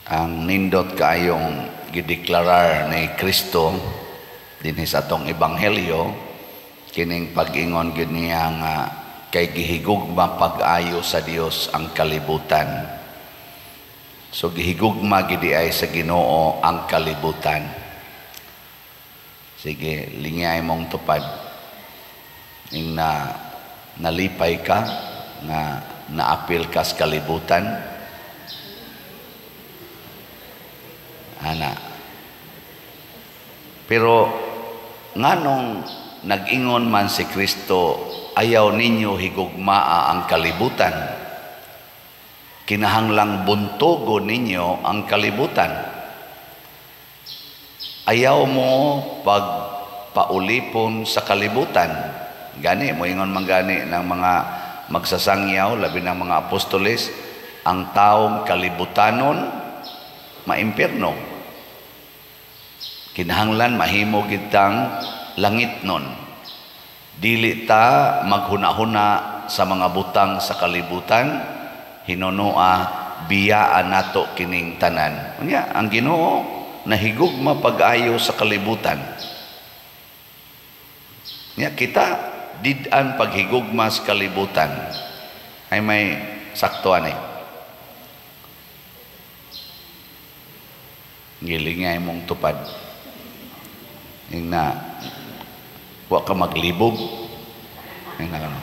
Ang nindot kaayong gideklarar ni Kristo dinhi sa atong ebanghelyo, kining pag-ingon gyud niya nga kay gihigugma pag-ayo sa Dios ang kalibutan. So gihigugma gid ay sa Ginoo ang kalibutan. Sige, lingay mong tupad. Ing na nalipay ka nga naapil ka sa kalibutan. Ana. Pero nganong nag-ingon man si Kristo, ayaw ninyo higugmaa ang kalibutan. Kinahanglang buntugo ninyo ang kalibutan. Ayaw mo pagpaulipon sa kalibutan. Gani, moingon man gani ng mga magsasangyaw, labi ng mga apostoles, ang taong kalibutanon, maimpirno. Kinahanglan mahimo gitang langit nun. Dili ta maghuna-huna sa mga butang sa kalibutan, hinunoa biyaan nato kining tanan. Unya, ang Ginoo nahigugma pag-ayo sa kalibutan. Nya kita did-an paghigugma sa kalibutan. Ay may sakto ani. Gilingay mong tupad. Ing na wa ka maglibog. Ing na ano.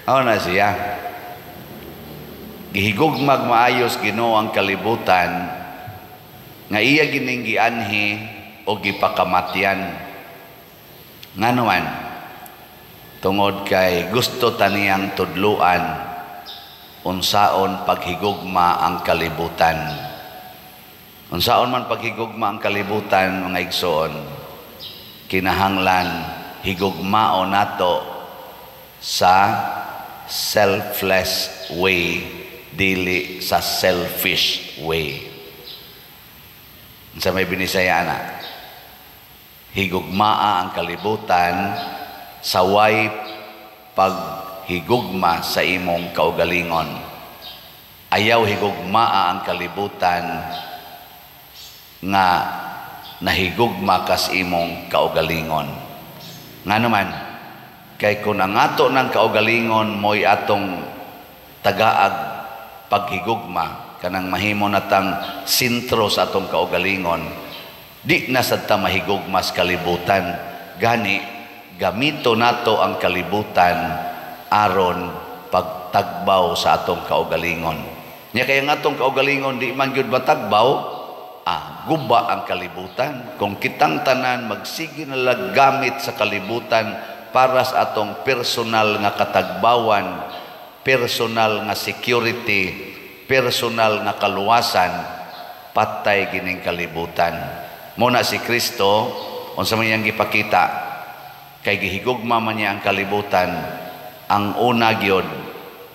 Aw na siya. Gihigugmag maayos Ginoo ang kalibutan nga iya gining gianhi o gipakamatyan. Ngano man? Tungod kay gusto taniyang tudluan unsaon paghigugma ang kalibutan. Unsaon man paghigugma ang kalibutan, mga igsoon, kinahanglan higugmao nato sa selfless way, dili sa selfish way. Sa may Binisaya na, higugmaa ang kalibutan sa way paghigugma sa imong kaugalingon. Ayaw higugmaa ang kalibutan nga nahigugma kas imong kaugalingon. Nga naman, kay kung ang ato ng kaugalingon mo'y atong tagaag paghigugma, kanang mahimo natang sentro sa atong kaugalingon, di na sad ta mahigugma sa kalibutan. Gani, gamito nato ang kalibutan aron pagtagbaw sa atong kaugalingon. Nya kaya ang atong kaugalingon di man gyud matagbaw, guba ang kalibutan. Kung kitang tanan magsige na lang gamit sa kalibutan para sa atong personal nga katagbawan, personal nga security, personal nga kaluwasan, patay gining kalibutan. Muna si Kristo, unsa man iyang gipakita, kay gihigugma man niya ang kalibutan, ang una gyud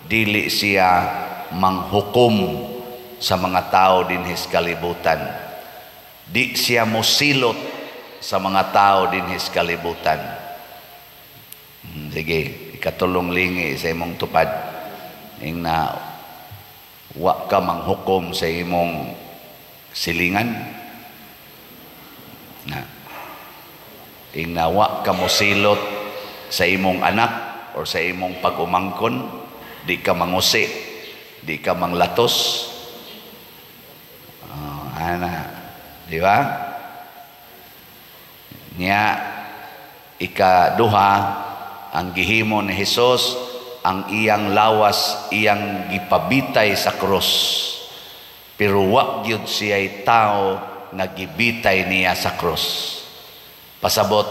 dili siya manghukom sa mga tao dinhi sa kalibutan. Di siya mosilot sa mga tao dinhi sa kalibutan. Sige, ikatulong lingi sa imong tupad. Ing na wa ka manghukom sa imong silingan. Na ing na wa ka mosilot sa imong anak or sa imong pag-umangkon, di ka mangusi, di ka manglatos. Ana, di ba? Nya ikaduha, ang gihimo ni Hesus, ang iyang lawas iyang gipabitay sa krus. Pero wa gyud siya'y tao nga gibitay niya sa krus. Pasabot,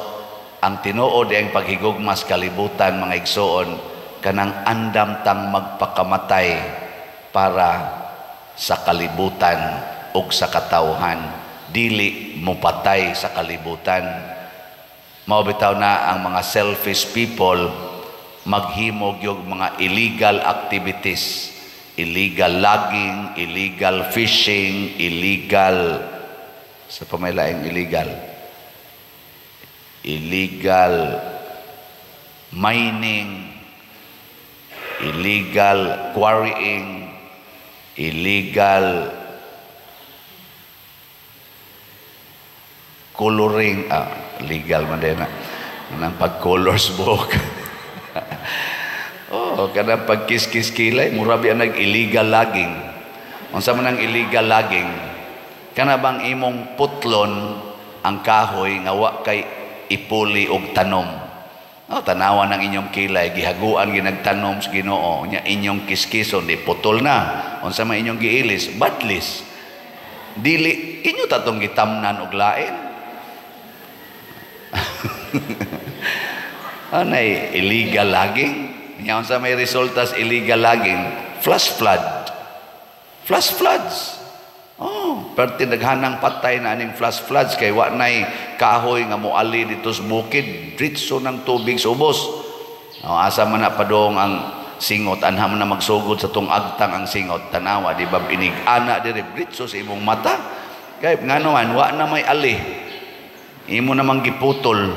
ang tinuod ang paghigugma sa kalibutan, mga igsoon, kanang andam tang magpakamatay para sa kalibutan ug sa katawhan, dili mopatay sa kalibutan. Mao bitaw na ang mga selfish people maghimo gyud mga illegal activities, illegal logging, illegal fishing, illegal sa pamailaing illegal, illegal mining. illegal quarrying, illegal coloring, legal man din na nang pag-colors buhok. Oh, kanang pagkiskis kilay, mura biya nag illegal logging. Unsa man ang illegal logging? Kana bang imong putlon ang kahoy nga wa kay ipuli og tanom? Oh, tanawan ang inyong kilay, gihaguan ginagtanom sa Ginoo, nya inyong kiskison di putol na. Unsa man inyong giilis? Badlis. Dili inyo tatong gitamnan og lain. Anay illegal logging? Nya unsa may resulta sa illegal logging? Flash flood. Flash floods. Oh, perti naghanang patay na aning flash floods kay wa nay kahoy nga moali dito sa bukid, diretso ng tubig sa ubos. Oh, asa man na padong ang singot, anha man na magsugod sa tong agtang ang singot, tanawa di ba inig ana diri diretso sa imong mata. Kay ngano man wa na may ali. Imo namang giputol.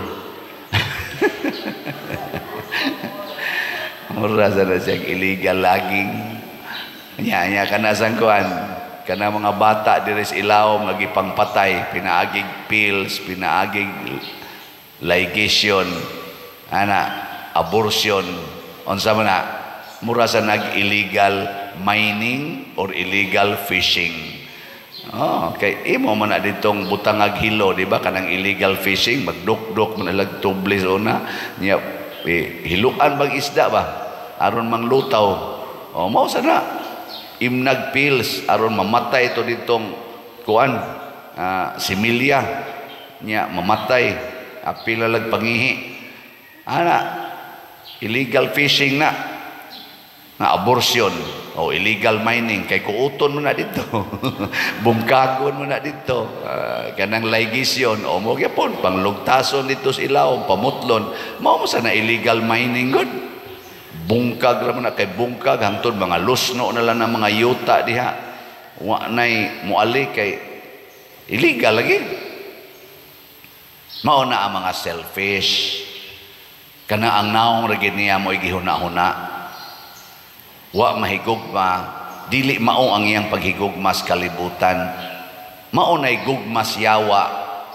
Mura sa na siya illegal logging. Nya nya kana sangkuan. Kana mga bata diri sa ilawom nga gipangpatay, pinaagig pills, pinaagig ligation, ana abortion, unsa man na mura sa nag illegal mining or illegal fishing. Oh, kay imo man na ditong butangag hilo, di ba? Kanang illegal fishing, magdukdok man lag tublis una, nya hiluan bang isda ba? Aron manglutaw. Oh, mao sa na. Imnag pills aron mamatay to ditong kuan, similya nya mamatay, apila lag pangihi. Ana illegal fishing na nga abortion o illegal mining kay kuuton mo na dito. Bungkagon mo na dito, kanang ligation o mo gyapon panglugtason dito sa ilawom, pamutlon, mao mo sana illegal mining gud. Bungkag ra man na kay bungkag hangtod mga lusno na lang ang mga yuta diha. Wa nay moali kay illegal lagi. Mao na ang mga selfish. Kana ang naong ra gid niya mo'y gihuna-huna. Wa mahigugma, dili mao ang iyang paghigugma sa kalibutan. Mao nay gugma sa yawa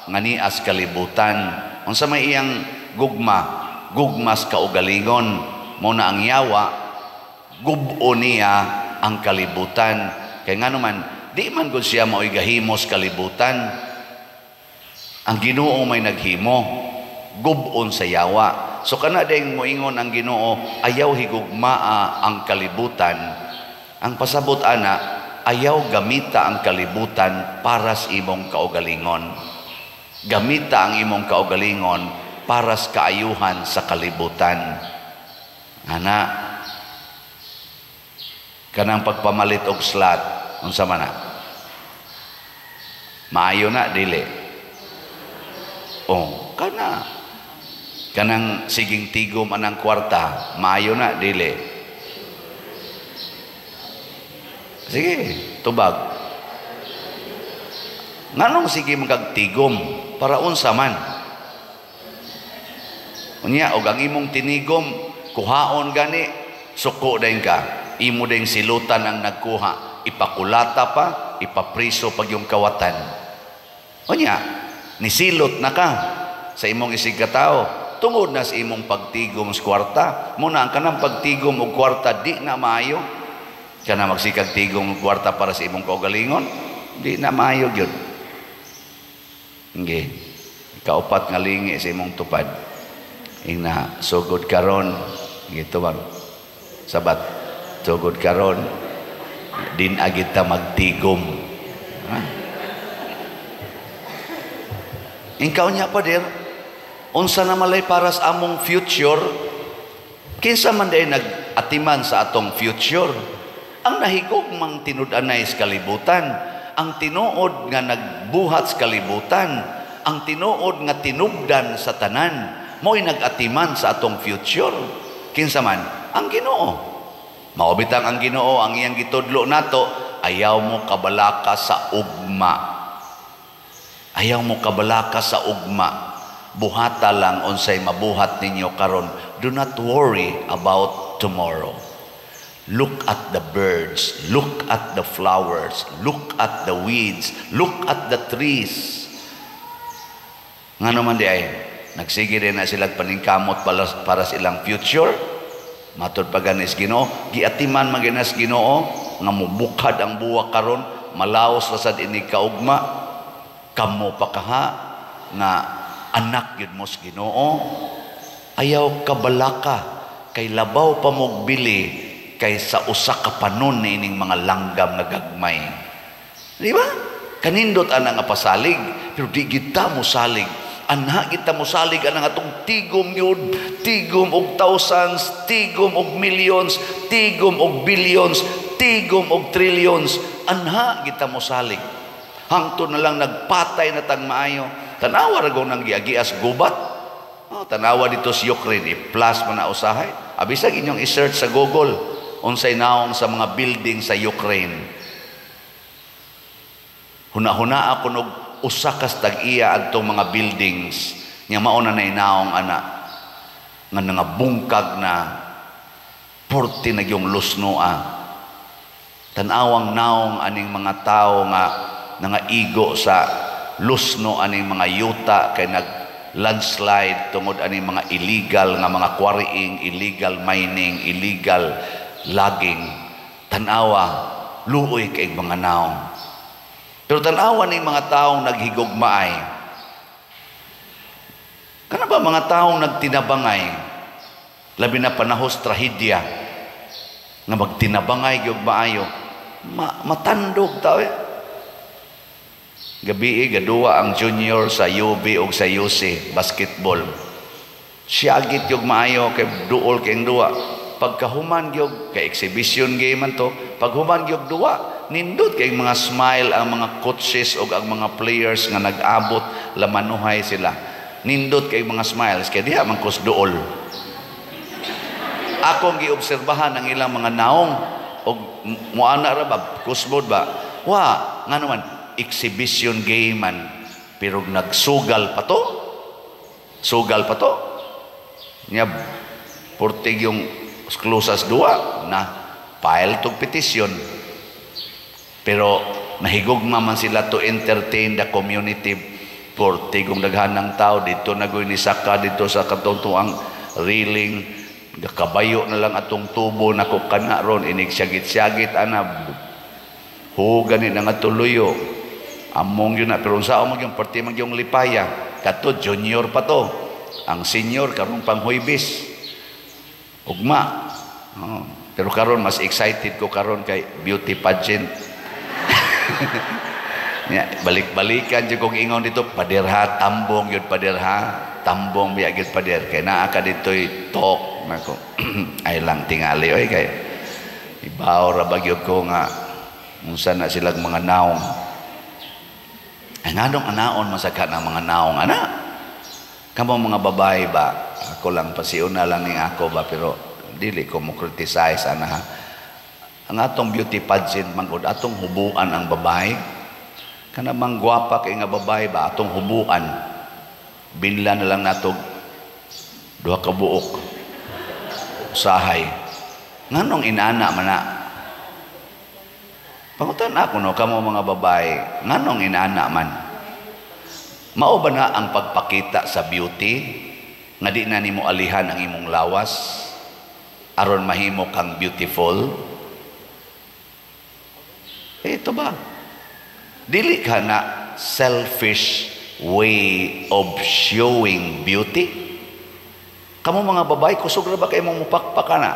nga nias kalibutan. Unsa may iyang gugma? Gugma sa kaugalingon. Mao na ang yawa, gubo niya ang kalibutan. Kay ngano man, di man gud siya mao'y gahimos kalibutan. Ang Ginoo may naghimo, gubon sa yawa. So kana ding moingon ang Ginoo, ayaw higugmaa ang kalibutan. Ang pasabot ana, ayaw gamita ang kalibutan para sa imong kaugalingon. Gamita ang imong kaugalingon para sa kaayuhan sa kalibutan. Ana, kanang pagpamalit og slot, unsa man na? Maayo na dili? Oh, kana. Kanang siging tigom anang kwarta, maayo na dili? Sige, tubag. Nganong sige magkagtigom para unsa man? Unya og ang imong tinigom kuhaon gani, suko din ka. Imo ding silutan ang nagkuha, ipakulata pa, ipapriso pag yung kawatan. Unya, nisilot na ka sa imong isig katao. Tungod na sa imong pagtigom sa kwarta, muna ang kanang pagtigom og kwarta di na maayo. Kana magsikag tigom og kwarta para sa imong kaugalingon, di na maayo gyud. Nge, kaupat nga lingi sa imong tupad. Ingna sugod karon, gitu bang? Sabat, sugod karon, din agita magtigom. Ha? Ingkaw niya pa dir, unsa na malay para sa among future, kinsa man day nag-atiman sa atong future? Ang nahigugmang tinud-anay sa kalibutan, ang tinuod nga nagbuhat sa kalibutan, ang tinuod nga tinubdan sa tanan, mo'y nag-atiman sa atong future. Kinsa man? Ang Ginoo. Mao bitang ang Ginoo ang iyang gitudlo nato, ayaw mo kabalaka sa ugma. Ayaw mo kabalaka sa ugma. Buhata lang unsay mabuhat ninyo karon. Do not worry about tomorrow. Look at the birds, look at the flowers, look at the weeds, look at the trees. Nga naman di ay, nagsige din na sila paningkamot para sa ilang future. Matod pa ganis Ginoo, giatiman man ginas Ginoo nga mubukad ang buwak karon, malaos ra sad ini kaugma. Kamo pa kaha nga anak yun mo sa Ginoo, ayaw kabalaka kay labaw pa mo'g bili kaysa usa ka panon niining mga langgam nga gagmay. Di ba? Kanindot ana nga pasalig, pero di kita mo salig. Anha kita mo salig anang atong tigom yun, tigom og thousands, tigom og millions, tigom og billions, tigom og trillions. Anha kita mo salig. Hangtod na lang nagpatay na tang maayo. Tanawa ra nang giagias gubat. Oh, tanawa dito sa Ukraine, i-plus man na usahay. Abisag inyong i-search sa Google unsay naong sa mga building sa Ukraine. Huna-huna ako nog usa kas tag-iya adtong mga buildings nya mao na naong ana nga nangabungkag na porte na yung lusnoa. Tanawang naong aning mga tao nga nangaigo sa lusno aning mga yuta kay nag landslide tungod aning mga illegal nga mga quarrying, illegal mining, illegal logging. Tanawa, luoy kay mga naong. Pero tanawa ning mga taong naghigugmaay. Kana ba mga taong nagtinabangay, labi na panahos trahedya, nga magtinabangay gyud maayo, matandog tao eh. Gabi gaduwa ang junior sa UB og sa UC basketball. Siyagit yung maayo kay duol kay duwa. Pagkahuman gyud kay exhibition game man to, paghuman gyud duwa, nindot kay mga smile ang mga coaches og ang mga players nga nag-abot lamanuhay sila. Nindot kay mga smiles kay diha man kus duol. Akong giobserbahan ang ilang mga naong og muana ra ba kusmod ba? Wa ngano man exhibition game man, pero nagsugal pa to. Sugal pa to. Nya portig yung closas duwa na file tog petisyon. Pero nahigugma man sila to entertain the community. Portig daghan ng tao dito nagoy ni saka dito sa katong railing, kabayo na lang atong tubo nako kana ron inig syagit-syagit ana ho gani na nga tuluyo among yun na, pero unsa man yung parte man yung lipaya kato junior pa to, ang senior karong pang Huwebes ugma. Oh, pero karon mas excited ko karon kay beauty pageant. Ya, balik-balikan jud kog ingon dito, paderha tambong yun, paderha tambong biya gyud pader kay naa ka dito'y talk nako. Ay lang tingali oy kay ibaw ra ba gyud ko nga unsa na silang mga naong. Ay nganong anaon masagha ng mga naong ana? Kamo mga babae ba, ako lang pasiuna lang ning ako ba, pero dili ko mo criticize ana ha. Ang atong beauty pageant man gud atong hubuan ang babae. Kana mang gwapa kay nga babae ba atong hubuan. Binla na lang nato duha ka buok. Usahay. Nganong inana man na? Pangutan ako no kamo mga babae, nganong inana man? Mao ba na ang pagpakita sa beauty nga di na nimo alihan ang imong lawas aron mahimo kang beautiful? Eh, ito ba? Dili ka na selfish way of showing beauty? Kamo mga babae, kusog ra ba kay mong mupakpak na?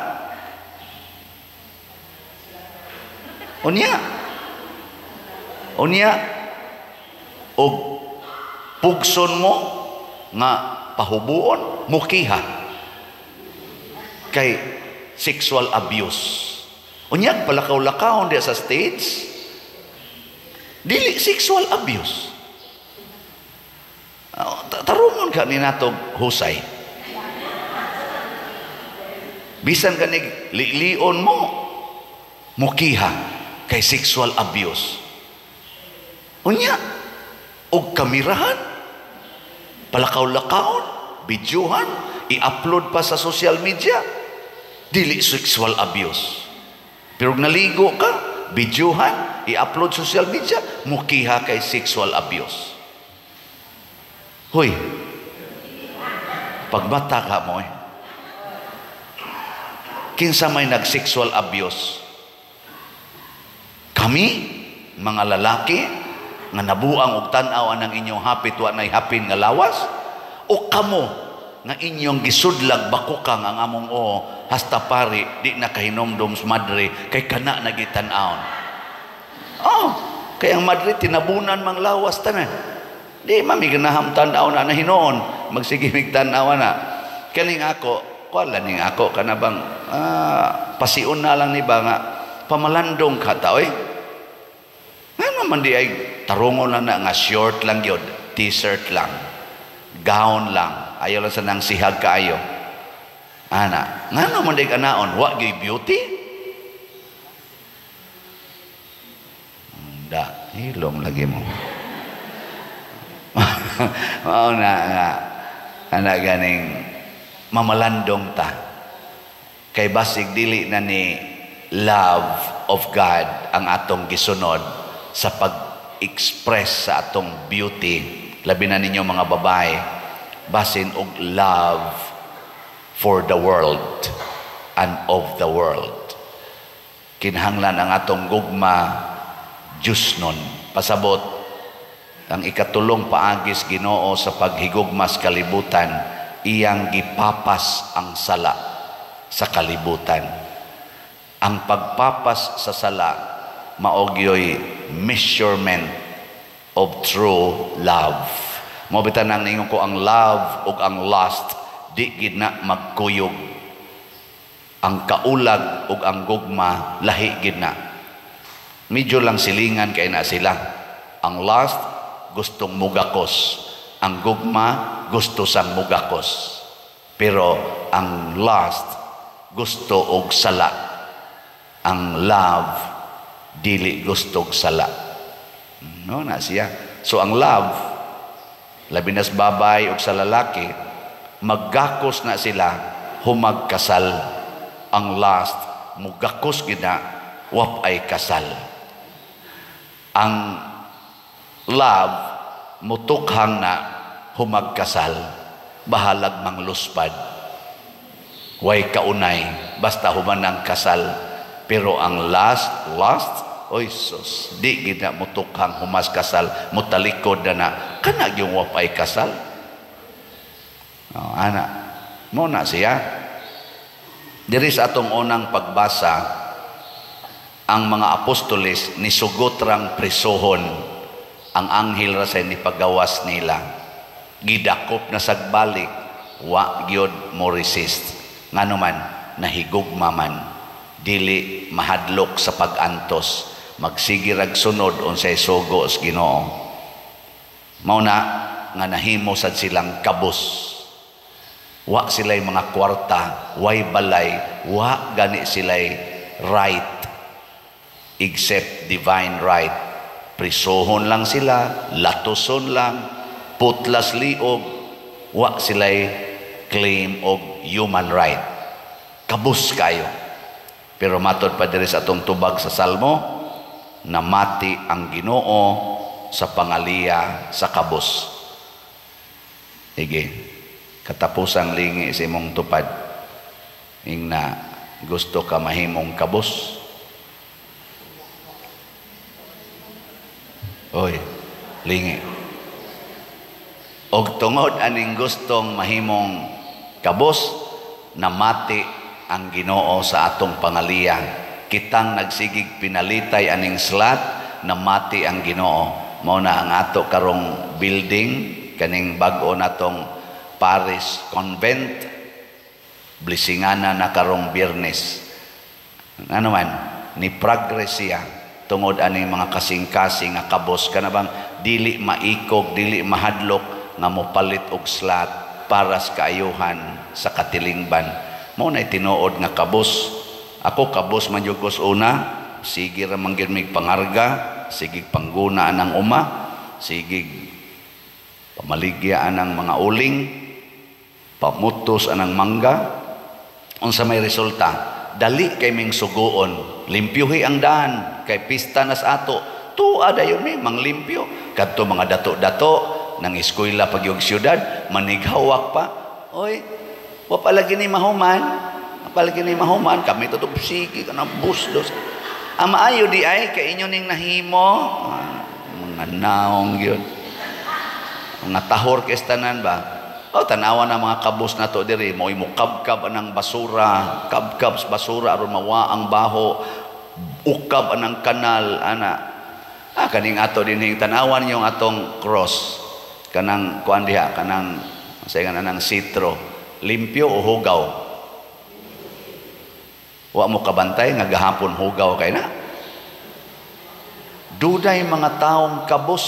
Unya. Unya. Og pugson mo nga pahubuon, mukiha. Kay sexual abuse. Unya, palakaw-lakawon diya sa stage, dili sexual abuse. Tarungon ka ni natog husay. Bisan ka ni lilion mo, mukiha kay sexual abuse. Unya, og kamerahan, palakaw-lakawon, videohan, i-upload pa sa social media, dili sexual abuse. Pero naligo ka, videohan, i-upload social media, mukiha kay sexual abuse. Hoy, pagmata ka mo eh. Kinsa may nag-sexual abuse? Kami, mga lalaki, nga nabuang og tan-aw anang inyong hapit wa nay hapin nga lawas, o kamo nga inyong gisudlag bakukang ang among o hasta pari di na kahinomdom sa madre kay kana nagitan-awon. Oh, kay ang madre tinabunan mang lawas tanan. Di man mi ganaham tan-aw na na hinoon, magsige mig tan-aw na. Kaning ako, kuan ning ako kana bang pasion na lang ni ba nga pamalandong ka ta oy. Ngano man di ay tarungon na na nga short lang gyud, t-shirt lang, gown lang, ayaw lang sa nang sihag kaayo. Ana, ngano man di kanaon, wa gyud beauty? Da, hilom lagi mo. Mao na nga ana ganing mamalandong ta. Kay basig dili na ni love of God ang atong gisunod sa pag-express sa atong beauty, labi na ninyo mga babae, basin og love for the world and of the world. Kinahanglan ang atong gugma Diyos nun. Pasabot, ang ikatulong paagis Ginoo sa paghigugmas kalibutan, iyang gipapas ang sala sa kalibutan. Ang pagpapas sa sala maogyoy measurement of true love. Mao bitan ang ningon ko ang love ug ang lust di gid na magkuyog. Ang kaulag ug ang gugma lahi gid na. Medyo lang silingan kay na sila. Ang lust gustong mugakos, ang gugma gusto sang mugakos. Pero ang lust gusto og sala, ang love dili gusto og sala. No na siya. So ang love labi na sa babay og sa lalaki, maggakos na sila humagkasal. Ang lust mugakos gid na wap ay kasal. Ang love mutukhang na humagkasal, bahalag mangluspad, way kaunay, basta human ang kasal. Pero ang lust, oy sus, di gid na mutukhang humas kasal, mutalikod na na, kana yung wapay kasal. Oh, ana, mo na siya. Diri sa atong unang pagbasa, ang mga apostoles nisugot rang prisohon, ang anghel ra say nipagawas nila. Gidakop na sagbalik, wa gyud mo resist. Ngano man, nahigugma man, dili mahadlok sa pag-antos, magsige rag sunod unsay sugo sa Ginoo. Mao na nga nahimo sad silang kabos. Wa sila'y mga kwarta, way balay, wa gani sila'y right except divine right. Prisohon lang sila, latuson lang, putlas liog, wa sila'y claim og human right. Kabus kayo. Pero matod pa diri sa atong tubag sa Salmo, namati ang Ginoo sa pangaliya sa kabus. Sige, katapusang lingi sa imong tupad. Ingna gusto ka mahimong kabus. Oy, lingi. Og tungod aning gustong mahimong kabus, namati ang Ginoo sa atong pangaliya. Kitang nagsigig pinalitay aning slat, namati ang Ginoo. Mao na ang ato karong building, kaning bag-o natong Paris Convent, blessingana na karong Biyernes. Ano man, ni progress siya tungod aning mga kasing-kasing nga kabos kana bang dili maikog, dili mahadlok nga mopalit og slat para sa kaayuhan sa katilingban. Mao nay tinuod nga kabos. Ako kabos man jud ko sa una, sige ra man gyud mig pangarga, sige pangguna anang uma, sige pamaligya anang mga uling, pamutos anang mangga. Unsa may resulta? Dali kay ming suguon, limpyuhi ang daan kay pista nas ato. Tua dayon mi manglimpyo kadto mga dato-dato nang eskwela pagyog syudad, manighawak pa. Oy, wa pa lagi ni mahuman, wa pa lagi ni mahuman kami tutub sige kanang bus dos. Ang maayo di ay kay inyo ning nahimo. Mga naong gyud. Mga tahor kay tanan ba. O tanawa na mga kabus na to diri, mo'y mukabkab anang basura, kabkab sa basura aron mawa ang baho, ukab anang kanal ana. Kaning ato dinhing tanawan yung atong cross kanang kuan diha, kanang sa anang sitro, limpyo o hugaw? Wa mo kabantay nga gahapon hugaw kay na. Dunay mga taong kabus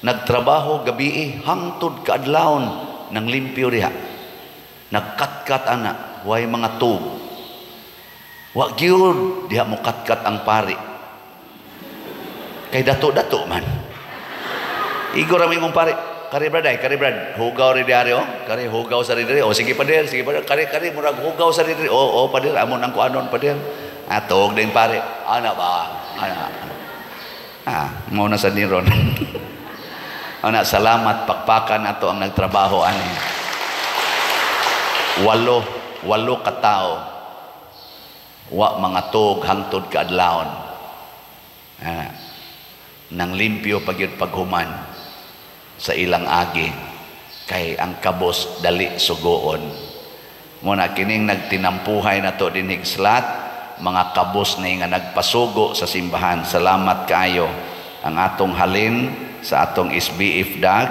nagtrabaho gabi hangtod kaadlawon nang limpyo diha. Nagkatkat ana, way mga tub. Wa gyud diha mo katkat ang pari. Kay dato-dato man. Igo ra mong pari. Kari brad ay, kari brad, hugaw ri diari oh. Kari hugaw sa diri. Oh, sige pader, sige pader. Kari kari murag hugaw sa diri. Oh, oh pader, amon ang kuanon pader. Atog din pare. Ana ba? Ana. Mo na sa niron. Ana, salamat, pakpakan ato ang nagtrabaho ani. Walo katao. Wa mga tog hangtod kaadlawon. Nang limpyo pagyud paghuman sa ilang agi kay ang kabos dali sugoon. Muna kining nagtinampuhay nato dinhig slat, mga kabos ni nga nagpasugo sa simbahan. Salamat kaayo. Ang atong halin sa atong SBF dag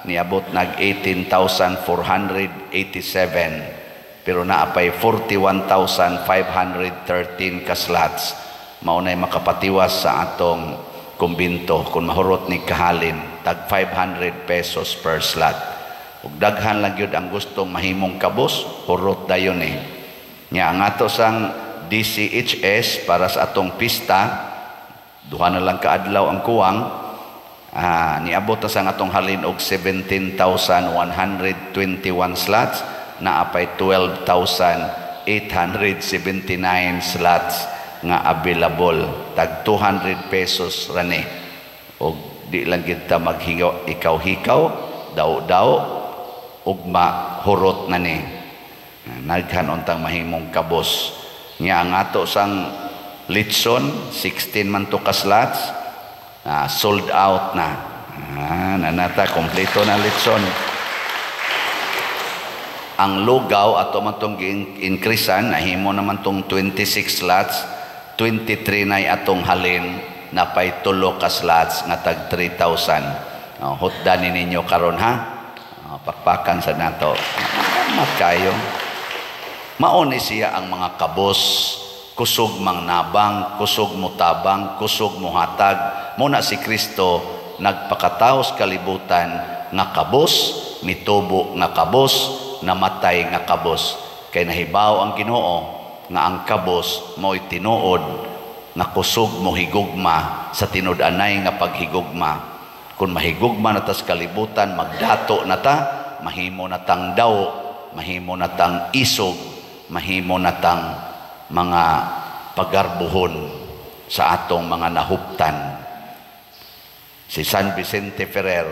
niabot nag 18,487, pero naapay 41,513 ka slots. Mao nay makapatiwas sa atong kumbinto kung mahurot ni kahalin tag 500 pesos per slot. Ug daghan lang gyud ang gustong mahimong kabos, hurot dayon eh. Nya ang ato sang DCHS para sa atong pista, duha na lang kaadlaw ang kuwang, niabot na sang atong halin og 17,121 slots, naapay 12,879 slots nga available, tag 200 pesos rani. Og di lang kita maghingaw ikaw-hikaw, daw-daw ug mahurot na ni. Naghan untang mahimong kabos. Nya ang ato sang litson 16 man to ka slots, sold out na. Nanata kompleto na litson. Ang lugaw ato man tong gi-increasean, nahimo naman tong 26 slots, 23 nay atong halin, napay tulo ka slots nga tag 3,000. Hutdan ni ninyo karon ha. Pakpakan sa nato. Salamat kayo. Mao ni siya ang mga kabos, kusog mang nabang, kusog mutabang, kusog muhatag. Muna si Kristo nagpakataos kalibutan nga kabos, mitubo nga kabos, namatay nga kabos. Kay nahibaw ang Ginoo nga ang kabos mo'y tinuod nga kusog mo higugma sa tinud-anay nga paghigugma. Kung mahigugma na tas kalibutan, magdato na ta, mahimo na tang daw, mahimo na tang isog, mahimo na tang mga pagarbuhon sa atong mga nahuptan. Si San Vicente Ferrer,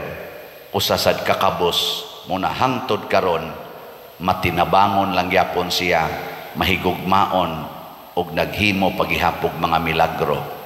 usasad kakabos, muna hangtod karon, matinabangon lang gyapon siya, mahigugmaon, og naghimo paghihapog mga milagro.